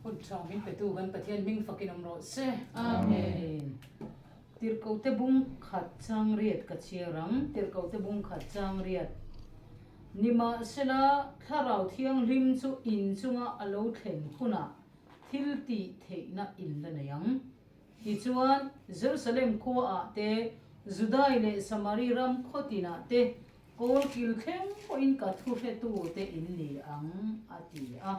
Hun tha min petu kan Pathian hming fakin awm rawh se. Amen. Tirhkohte bung khat chang riat ka chhiar ang. Tirhkohte bung khat chang riat. Nimahsela, Thlarau Thianghlim chu in chunga a lo thlen hunah thil tih theihna in la nei ang. Tichuan, Jerusalem khuaah te, Judai leh Samari ram khaw tinah te Kawl kil thleng pawhin ka thu hretute in ni ang, a ti a.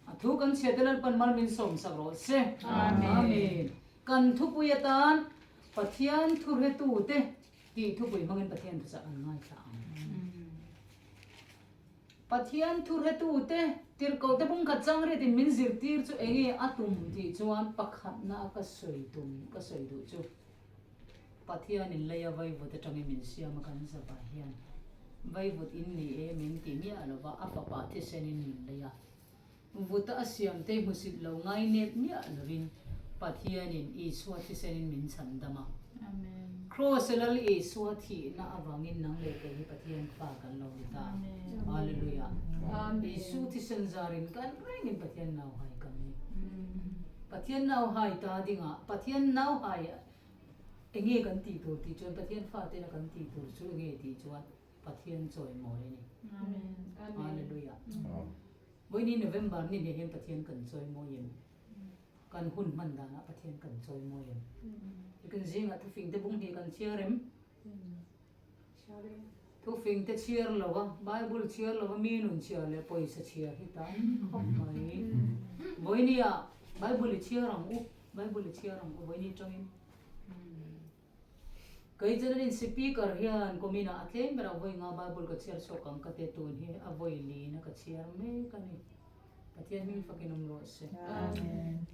A thu kan chhiate Lalpan mal min sawmsak rawh se. Amen. Kan thupui atan Pathian thu hretute tih thupui hmangin Pathian thuchah kan ngaithla ang. Pathian thu hretute tirhkohte bungkhat changriatin min zirtir chu enge a tum tih chuan pakhatna a ka sawi tum ka sawi duh chu. Pathianin leia vaivut atangin min siam a kan zavah hian vaivut in ni e min ti miah lova a fapa thisenin min lei a. Vuta a siam te hmusit lo ngai nep miah lovin Pathianin Isua thisenin min chhan dam a. Kraws a Lal Isua thihna avangin nang leh kei hi Pathian fa kan lo ni ta. Hallelujah. Isu thisen zarin kan rengin Pathian nau hai kan ni. Pathian nau hai ta dingah Pathian nau hai Enge kan tih tur tih chuan Pathian fatena kan tih tur chu enge tih chuan Pathian chawimawi a ni. Hallelujah. Vawiini November ni hne hian Pathian kan chawimawi em? Kan hun hman danah Pathian kan chawimawi em? Kan zingah thufing te bung hnih kan chhiar em? Thufing te chhiar lo a, Bible chhiar lo a, mi nun chhiar leh pawisa chhiar hi tam khawp mai. Vawinia Bible i chhiar ang u, Bible i chhiar ang u vawiini tangin. Kei chuan in speaker hian kuminah a tlem berah vawi nga Bible ka chhiar chhuak ang ka ti tun hi a vawi lin a ka chhiar mek a ni. Pathian hming fakin awm rawh se. Amen.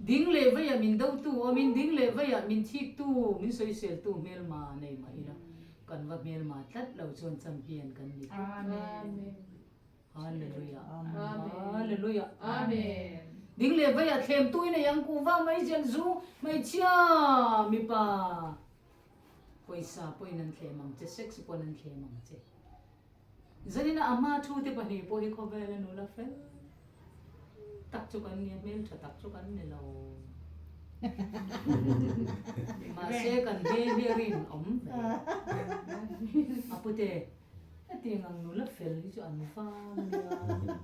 Ding leh veiah min dotu awmin ding leh veiah min thiktu, min sawiseltu hmelma nei mah ila kan va hmelma tlat lo chuan champion kan ni tlat. Amen. Hallelujah. Hallelujah. Amen. Ding leh veiah thlemtu in ei ang kuhva mai zen zu hmeichhia mipa pawisa pawhin an thlem ang che, sex pawn an thlem ang che. Zanina a hma thu te pahnih pawh hi khawvela nula fel tak chu kan ni a, hmeltha tak chu kan ni lo. Mahse kan hmel hi a rinawm ve. A pute, hetiang ang nula fel hi chu an vang nia.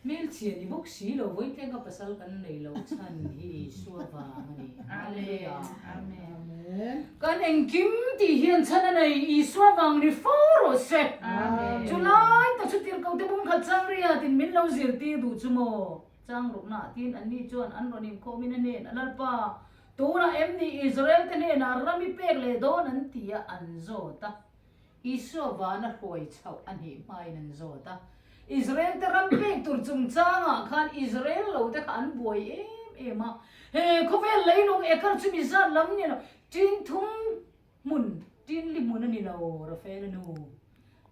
Hmelchhia ni bawk si lo, vawiin ka pasal kan nei lo chhan hi Isua vang a ni. Hallelujah. Amen. Kan engkim tih hian chhan a nei, Isua vang ni fo rawh se. Chulai tak chu tirhkoh te bung khat chang ria tin min lo zirtir duh chu maw? Chang rukna ah tin anni chuan an rawn inkhawmin a hnen a Lalpa, tunah em ni Israel te hnenah ram i pek leh dawn an ti a an zawt a. Isua vana hruai chhoh a nih hmain an zawt a. Israel te ram pek tur chungchangah khan Israel lo te kha an buai em em a. He khawvel leilung ekar chu mi zat lam ni lo, tin thum hmun, tin li hmun a ni lo, Rafael a nu.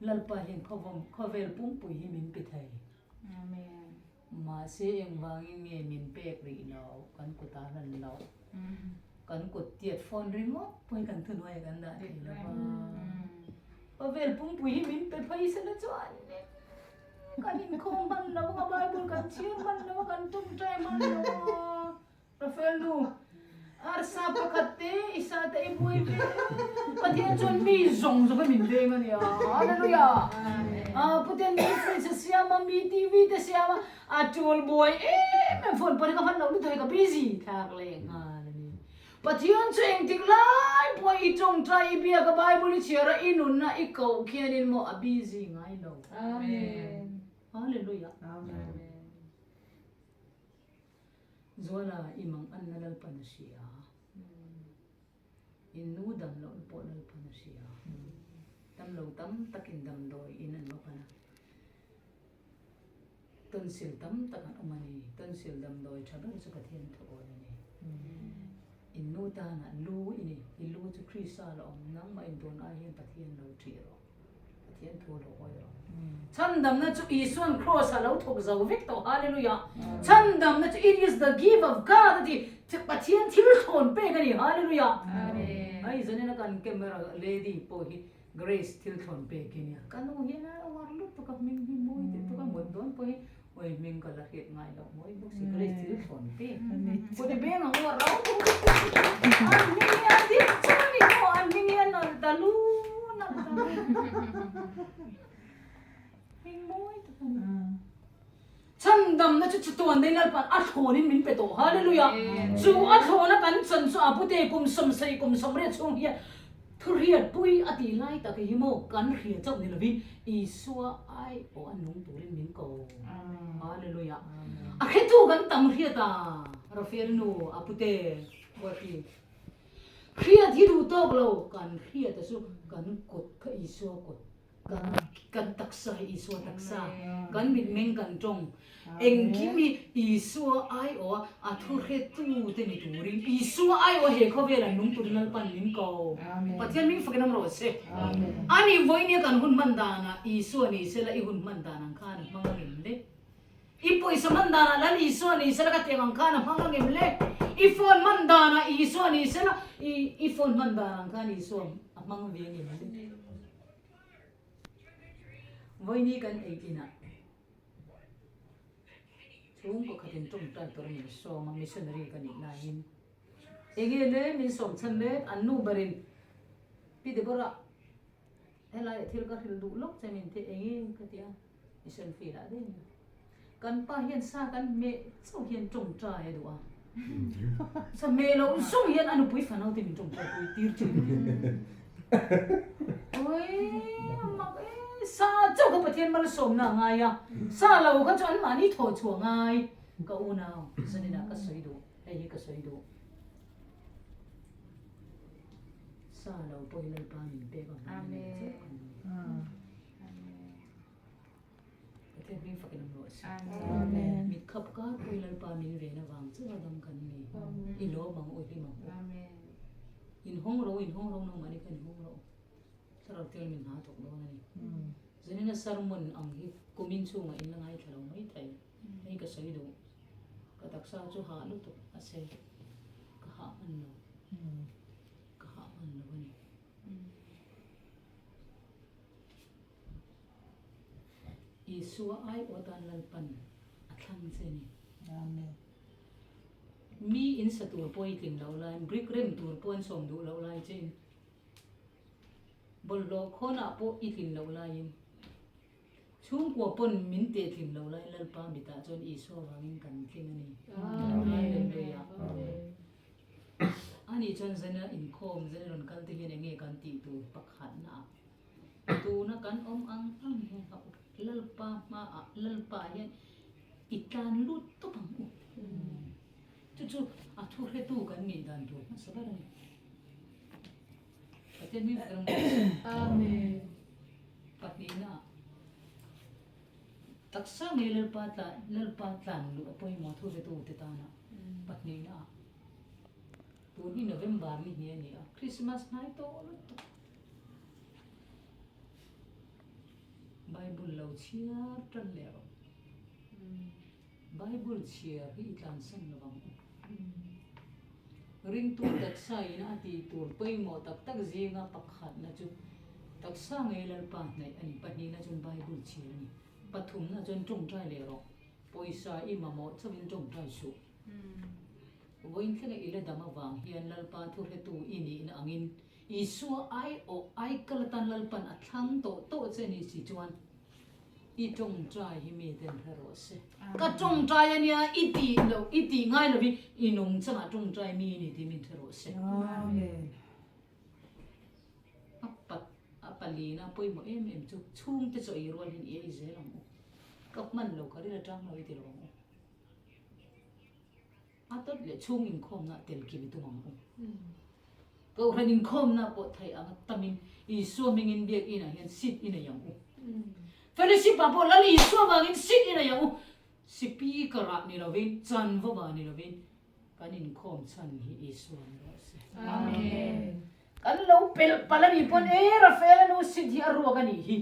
Lalpa hian khawvel pumpui hi min pe thei. Mahse engvangin nge min pek rih lo, kan kut a hlan lo. Kan kut tiat phone ringawt pawh hi kan thuhnuaiah kan dah thei lo va. Khawvel pumpui hi min pe phei se la chuan kan inkhawm hman lo a, Bible kan chhiar hman lo a, kan tawngtai hman lo a. Rafael nu, Arsa pakhat te i sa te i buai ve Pathian chuan mi zawng zawng hi min veng a nia. Hallelujah! Ah, Putian mi fridge a siam a, mi TV te siam a, a tul buai em em phone pawh hi ka hman loh lutuk hi ka busy thlak leh nghal a ni. Pathian chu engtik lai pawh i tawngtai i biak a, Bible i chhiar a, i nunna i koh khianin maw a busy ngai lo. Amen. Hallelujah. Amen. Zuala i mang anna Lalpan a hria. In nu dam lohna pawh Lalpan a hria. Dam lo tam takin damdawi in an va pan a. Tonsil tam tak an awm a ni. Tonsil damdawi tha ber chu Pathian thu awi a ni. In nu tanah lu i ni. I lu chu Krista la awm. Nangmah in tun ai hian Pathian lo ṭih rawh. Pathian thu lo awi rawh. Chhandamna chu Isuan Kraws a lo thawk zo vek tawh. Hallelujah. Chhandamna chu it is the gift of God a ti. Pathian thil thawn pek a ni. Hallelujah. Amen. Ai zanina kan camera lady pawh hi Grace thil thawn pek hi nia. Ka nu hian a uar lutuk. lutuk a hming hi mawi teh tuk a mut dawn pawh hi awi hming ka la hriat ngai loh mawi bawk si Grace thil thlawn te kut i beng ang u a rau an hming hi a dik chu a ni maw an hming hi a nalh ta lu nalh ta lu hming mawi tak a ni. Chhandamna chu chatuan daih Lalpa'n a thlawnin min pe tawh. Hallelujah! Chu a thlawna kan chan chu a pute kum 70 kum 80 chhung hian thuriat pui a tih lai tak hi maw kan hria chauh ni lovin Isua ai pawh a nung turin min ko. Hallelujah! A hretu kan tam hriat a, Rafael nu a pute Buati. Hriat hi duh tawk lo, kan hriata chu kan kut kha Isua kut. Kan taksa hi Isua taksa, kan mitmeng kan tawng, engkim hi Isua aiawha a thuhretute ni turin, Isua aiawha he khawvela nung turin Lalpan min ko. Pathian hming fakin awm rawh se. Ani vawinia kan hun hman danah Isua ni sela i hun hman dan ang khan a hmang angem le? I pawisa hman danah Lal Isua ni sela ka tiang ang khan a hmang angem le? I phone hman danah Isua ni sela i phone hman dan ang khan Isua a hmang ve angem le? Vawiini kan ei inah chhungkaw khatin tawngtai tur min sawm a, missionary ka nih laiin enge le min sawm chhan le an nu berin Pi Deborah helaiah thil ka hrilh duh lawk che min ti enge ka ti a, mission field ah daih a ni. Kan pa hian sa kan hmeh chauh hian tawngtai a duh a, sa hmeh loh zawng hian a nupui fanau te min tawngtai pui tir thin a ni. Awii a mak e, sa chauh kha Pathian malsawmna a ngai a, sa lo kha chu anmahni thawh chhuah ngai ka unau zaninah ka sawi duh, hei hi ka sawi duh. Sa lo pawh hi Lalpa min pek ang hian a nei chauh kan ni. Pathian hming fakin awm rawh se. Mit khap kar pawhin Lalpa min ven avang chauh a dam kan ni. I lawm ang u, i hlim ang u. In hawng ro, in hawng ro nangmahni kha in hawng ro. Thlarau tel min hna thawk dawn a ni. Zanina sermon ang hi kumin chhungah in la ngaithla lo mai thei. Hei ka sawi duh. Ka taksa chu hah lutuk a sei. Ka hah hman lo. Ka hah hman lo a ni. Isua aiawh atan Lalpan a thlang che ni. Amen. Mi in sa tur pawh i tlin loh laiin, brick rem tur pawh an sawm duh loh lai chein, bawlhhlawh khawnah pawh i tlin loh laiin, chhungkua pawn min teh tlin loh laiin Lalpa mitah chuan Isua vangin kan tling a ni. Hallelujah. Ani chuan zana inkhawm, zana rawn kal te hian enge kan tih tur pakhatna ah Tuna kan awm ang ang hian a up Lalpa hmaah Lalpa hian i tlan lut tawp ang u. Chu chu a thu hretu kan nih dan tur hmasa ber a ni. Pathian hming fak rawh se. Amen. Pahnihna taksa ngei Lalpa tlan Lalpa tlan luh a pawimawh thu hretu te tana pahnihna tun hi November ni hi a ni a Christmas hnai tawh lutuk. Bible lo chhiar tan leh rawh. Bible chhiar hi i tlansan lo ang u. Ringtu taksa in a tih tur pawimawh tak tak zinga pakhatna chu taksa ngei Lalpa hnaih a ni. Pahnihna chuan Bible chhiar a ni. Pathumna chuan tawngtai leh rawh. Pawisa i mamawh chauhin tawngtai suh. Vawiin thlenga i la dam avang hian Lalpa thuhretu i nihna angin Isua ai awh ai kal atan Lalpan a thlang tawh tawh che ni si chuan i tawngtai hi mi ten hre rawh se. Ka tawngtai a nia i tih loh i tih ngai lovin i nungchangah tawngtai mi i ni tih min hre rawh se. Amen. A pat a palina pawimawh em em chu chhungte chaw ei rual hian i ei zel ang u. Ka hman lo ka ril atang lo i ti lo ang u. A tawt leh chhung inkhawmna tel kim i tum ang u. Kohhran inkhawmna pawh theih anga tamin Isua hmingin biak inah hian seat i nei ang u. Fellowship ah pawh Lal Isua vangin seat i nei ang u. Speaker ah ni lovin, chanvo ah ni lovin kan inkhawm chhan hi Isua ni rawh se. Amen. Kan lo pelh palh a nih pawn e Rafael a nu seat hi a ruak a nih hi.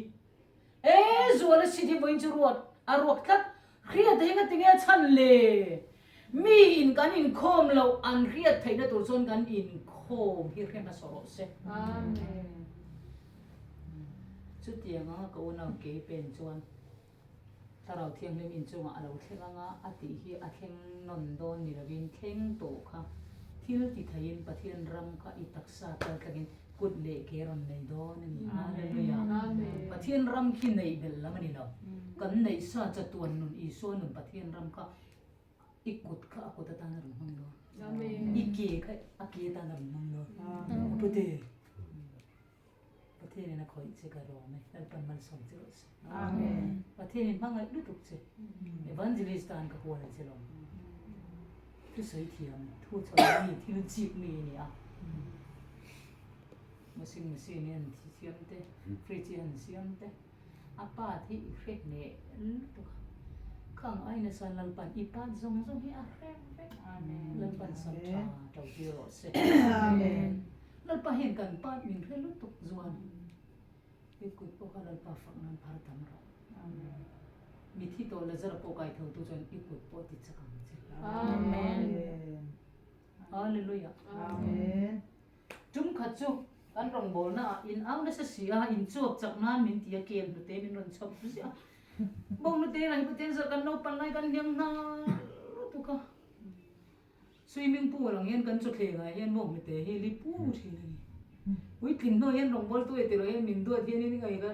E Zuala seat hi vawiin chu ruat a ruak tlat. Hriat hi nga tinge a chhan le? Mi in kan inkhawm loh an hriat theihna tur chuan kan inkhawm hi hre hmasa rawh se. Amen. Chutiang anga ka unau kei pen chuan Thlarau Thianghlim inchungah a lo thleng anga a tih hi a thleng nawn dawn ni lovin thleng tawh kha thil ti theiin Pathian ram kha i taksa kal tlangin kut leh ke rawn nei dawn a ni. Hallelujah! Pathian ram khi neih belh lam a ni lo. Kan neih sa chatuan nun Isua nun Pathian ram kha I kut kha a kut atan a rawn hmang dawn. I ke kha a ke atan a rawn hmang dawn. A pute. Pathianin a khawih che ka rawm e. Lalpan malsawm che rawh se. Amen. Pathianin hmangaih lutuk che. Evangelist tan ka hual che lawm. Thu sawi thiam, thu chhawn mi, thil chik mi i ni a. Washing machine hi an siam te, fridge hi an siam te. A pa hi i hre hneh lutuk a, khang ai nasa Lalpan i pat zawng zawng hi a hre vek. Lalpan sam tha to tir rawh se. Lalpa hian kan pat min hre lutuk zuan i kut pawh kha Lalpa fak nan phar tam rawh. Mithi tawh Lazara pawh kai tho tu chuan i kut pawh ti chak ang che. Hallelujah. Tum khat chu kan rawngbawlna ah in au nasa si a, in chuak chak nan min ti a, kel hnute min rawn chhawp ziah a. Bawng hnute lah hi Pathian zawh kan naupan lai kan hliam hna lutuk a. Swimming pool ang hian kan chawthleng ah hian bawng hnute hi li pu thin a ni. Puitling hnuai hian rawngbawltu ei tilo hian min duat hian in ngai ka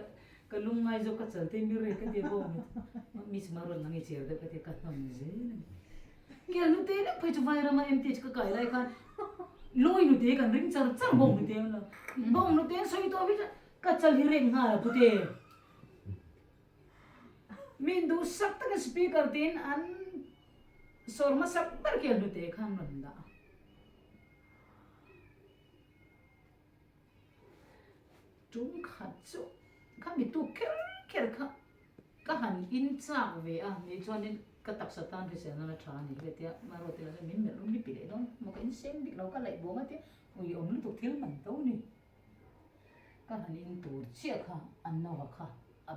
ka lungngai zawk ka chal te mi rek ka ti a bawng hnute mi chhuma rawn lang i chel deuh ka ti a ka hnawn zel a ni. Kel hnute lek phei chu Vairama MTH ka kai lai khan lawi hnute kan ring char char bawng hnute an lo. Bawng hnute an sawi tawh hi chuan ka chal hi reng nghal a pute. Min duhsak takin speaker tiin an sawr hmasak ber kel hnute khan rawn dah a. Tum khat chu kha mi tuk kher kher kha ka han in chak ve a nih chuanin ka taksa tan hrisel nana tha a ni hle tia Maruat ila chuan min melh rum hi pi leh dawn maw ka insem bik lo ka laih buang a tia ui awm lutuk thil man to ni ka han in tur chiah kha an nova kha a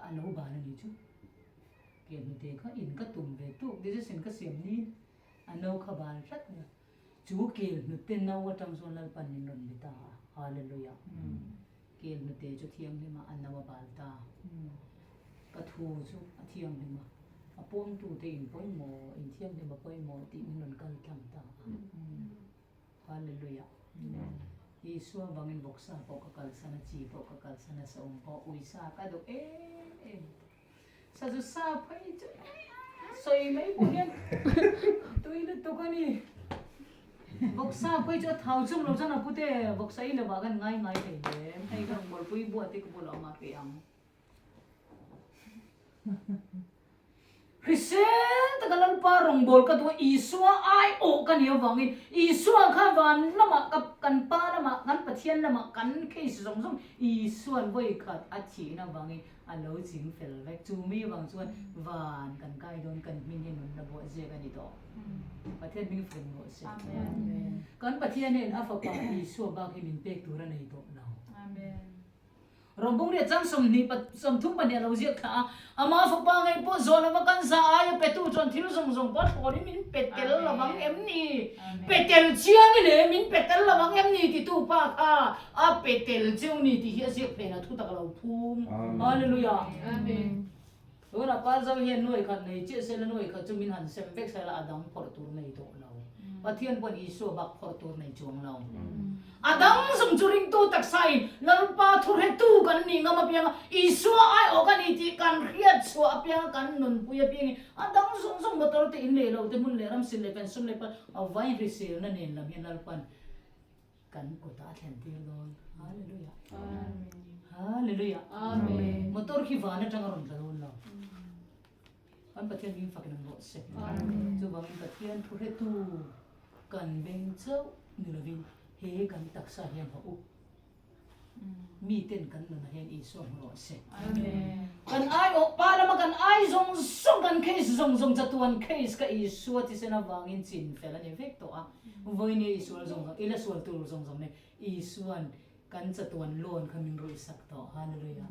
a lo ban a ni chu ke hnute kha in ka tum ve tuk decision ka siam ni a no kha ban hrat a. Chu kel hnute no atang chuan Lalpan min rawn be ta a, Hallelujah! Kel hnute chu thianghlim a, a no a bal ta. Ka thu chu a thianghlim a, a pawmtute in pawimawh, in thianghlim a pawimawh tih min rawn kal tlang ta a. Hallelujah! Isua vangin vawksa pawh ka kalsan a, chi pawh ka kalsan a, saum pawh uisa ka duh em em. Sazu sa phei chu sawi mai pawh hian tui lutuk a ni. Vawksa phei chu a thau chung lo chuan a pute vawksa i lovah khan ngai ngai thei hle. Hei ka rawn bawlpui buah te ka bulah awm a pe ang. Hrisel taka Lalpa rawngbâwl ka duh a, Isua aiawh ka nih avângin Isua kha vân lamah ka kan Pa lamah, kan Pathian lamah kan case zawng zawng Isua'n vawi khat a thihna avângin a lo ching fel vek. Chu mi avâng chuan vân kan kai dâwn kan hming hi nunna buah ziak a ni tawh. Pathian hming feng rawh se. Kan Pathian hian a Fapa Isua bâk hi min pêk tûr a nei tawh lo. Rawngbawng riat chang 20 32 a lo ziak thla a, Ama fapa ngei pawh zawh lova kan za aia petu chuan thil zawng zawng pawh a thlawrin min pe tel lo vang em ni? Pe tel chiang i le, min pe tel lo vang em ni titu pa kha a pe tel cheu ni tih hi a ziak phenah thu tak a lo phum. Hallelujah! Tunah Parzo hian nuai khat nei chiah sela nuai khat chu min han sem vek sela a dang phawrh tur nei tawh lo. Pathian pawn Isua bak phawrh tur nei chuang lo. A dang zawng chu ringtu taksa in Lalpa thuhretu kan nih ngam apianga Isua aiawh ka ni tih kan hriat chhuah apianga kan nunpui apiangin a dang zawng zawng motor te in leh lo te hmun leh ram sil leh pen sum leh pan a vain hriselna nen lam hian Lalpan Kan kutah a thlen tir dawn. Hallelujah. Hallelujah. Amen. Motor khi van atang a rawn tla dawn lo. Kan Pathian min fakin an rawh se. Chuvangin Pathian thu hretu kan beng chauh ni lovin he kan taksa hian hawh u. Miten kan nunah hian Isua hmu rawh se. Kan aiawh pa lama kan ai zawng zawng kan case zawng zawng chatuan case kha Isua thisen avangin chin fel a ni vek tawh a. Vawinia Isual zawng zawng ila sual tur zawng zawng nen Isuan kan chatuan loan kha min ruihsak tawh. Hallelujah.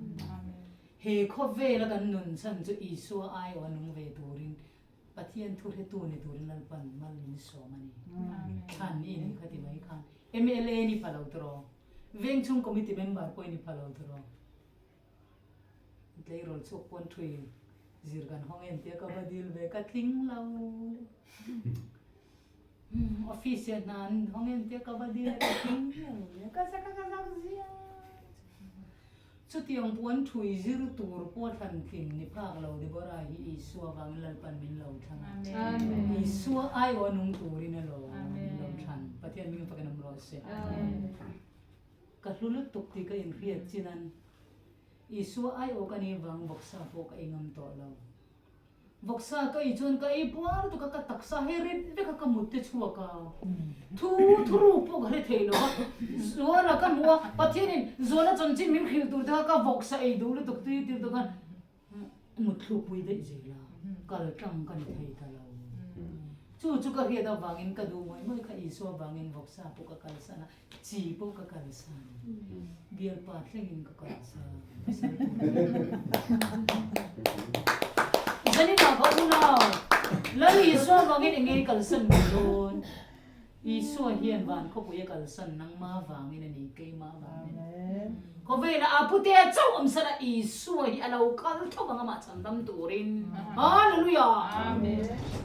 He khawvela kan nun chhan chu Isua aiawh a nung ve turin Pathian thuhretu ni turin Lalpan mal min sawm a ni. Thlan i ni kha ti mai khan mla ni pha lo tawh. Vengchhung committee member pawh i ni pha lo tawh. Tleirawl chhuak pawn thui zir kan hawng em tia ka va dil ve ka tling lo. Office ah hna an hawng em tia ka va dil a ka tling lo. Ka zak a ka zak zia. Chutiang puan thui zir tur pawh thlan tlin ni phak lo Deborah hi Isua vangin Lalpan min lo thlang a. Isua aiawh nung turin a lo min lo thlan. Pathian hming fakin awm rawh se. Ka hlu lutuk tih ka inhriat chin an Isua aiawh ka nih vang vawksa pawh ka ei ngam tawh lo. Vawksa ka ei chuan ka ei puar lutuk a, ka taksa hi rit vek a, ka mut te chhuak a. Thu thuruk pawh ka hre thei lo a, Zuala ka hmu a, Pathianin Zuala chanchin min hrilh tur te kha ka vawksa ei duh lutuk tui tir te khan mut thlukpui daih zel a, kal tlang ka ni thei ta lo. Chu chu ka hriat avangin ka duh ngawih ngawih kha Isua vangin vawksa pawh ka kalsan a, Chi pawh ka kalsan, bialpa thlengin ka kalsan. Zaninah ka unau, Lal Isua vangin eng nge i kalsan duh dawn? Isua hian van khawpui a kalsan nangmah vangin a ni, keimah vangin. Khawvelah a putea chauh awm sana Isua hi a lo kal tho vang amah chhandam turin. Hallelujah!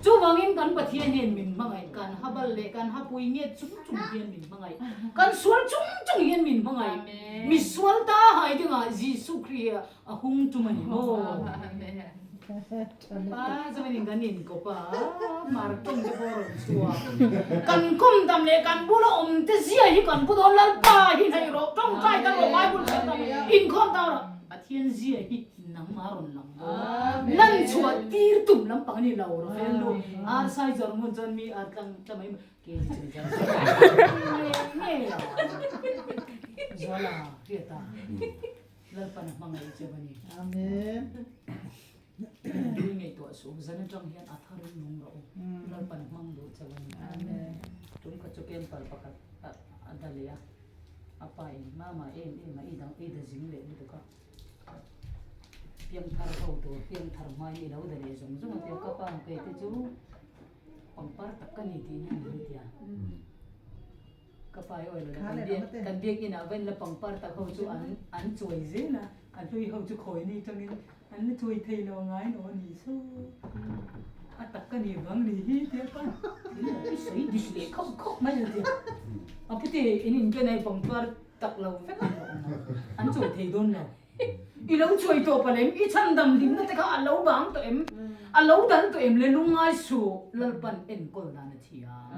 Chuvangin kan Pathian hian min hmangaih, kan habal leh kan hapui nge chung chung hian min hmangaih, kan sual chung chung hian min hmangaih. Mi sual ta hai dingah Jesuh Khrih hi a hung tum a ni maw? Pa chuanin kan inkawp a, mar tawng te pawh a rawn chhuak. Kan kawm dam leh kan bula awm te zia hi kan pu dawn Lalpa hi hnaih rawh, tawngtai ta rawh, Bible chhiar ta rawh, inkhawm ta rawh. Pathian zia hi nangmah rawn lang dawn. Lan chhuah tir tum lampang a ni lo, Rafael nu ar sai zawr ngun chuan mi ar tlang tla mai mai ke hi chu ni chuan nge nge a Zuala hriata Lalpan a hmangaih che va ni. Amen. Nui ngaihtuah suh u, zan atang hian a tharin nung rawh u, Lalpan a hmang duh che va ni. Amen. Tum kha chu camper pakhat a da leh a, a pa in mama em em a i dang i da zing leh lutuk a, piangthar ho tur piangthar hmain i lo da leh zawng zawng a tia ka pa kei te chu pangpar tak ka ni tih na ni tia. Ka pa hi awilo kan biak kan biak inah va inla pangpar tak ho chu an an chuai zel a, a hlui ho chu khawi ni tangin an la chuai thei lo ngai no a ni so a tak ka ni vang ni hi tia pa i sawi dik leh khawp khawp mai a tia a pute in inken ai pangpar tak lo vek an lo awm a an chuai thei dawn lo. I lo chuai tawh palh em? I chhandam hlimna te kha a lo bang tawh em? A lo dal tawh em le? Lungngai suh, Lalpan enkawl dan a thiam.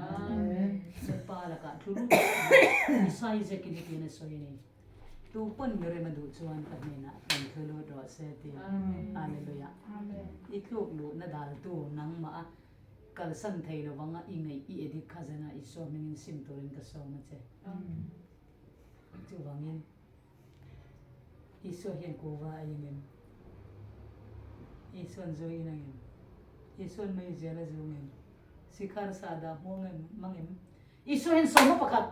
Lalpa lakah tlu lut i Isaac-in hetiang a sawi a ni, Tu pawn mi rem a duh chuan ka hnenah rawn tlu lut rawh se ti. Hallelujah. I tluk luhna daltu nangmah a kalsan thei lovang a i ngaih i edit kha zanah Isua hmingin sim turin ka sawm a che. Chuvangin. Isua hian kuva a in em? Isuan zu in ang em? Isuan meizial a zung em? Sikhar sa a dah hmuang em mang em? Isua hian sawma pakhat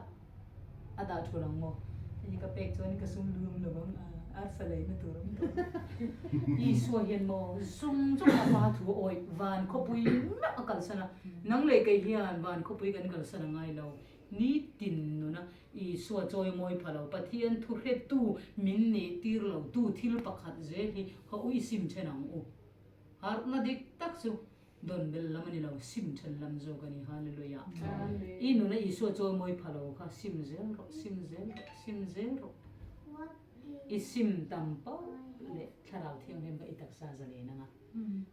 a dah thul ang maw? Hei ka pek chuan ka sum lu awm lo vang a, arsa leina tur awm tawh. Isua hian maw zung zung a pa thu awih van khawpui meuh a kalsan a, nang leh kei hian van khawpui kan kalsan a ngai lo. Nitin nuna Isua chawimawi pha lo, Pathian thuhretu min nih tir lo tu thil pakhat zel hi haw u i sim then ang u. Harhna dik tak chu dawn bel lam a ni lo, sim then lam zawk a ni. Hallelujah. I nuna Isua chawimawi pha lo kha sim zel rawh, sim zel rawh, sim zel rawh. I sim tam pauh leh Thlarau Thianghlim kha i taksa zalen anga.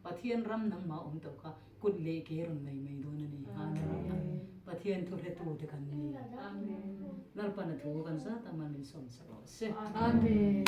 Pathian ram nangmah awm tawh kha kut leh ke rawn nei mai dawn a ni. Hallelujah. Pathian thu hretu te kan ni. Lalpan a thu kan zat a man min sawm sak rawh se. Amen.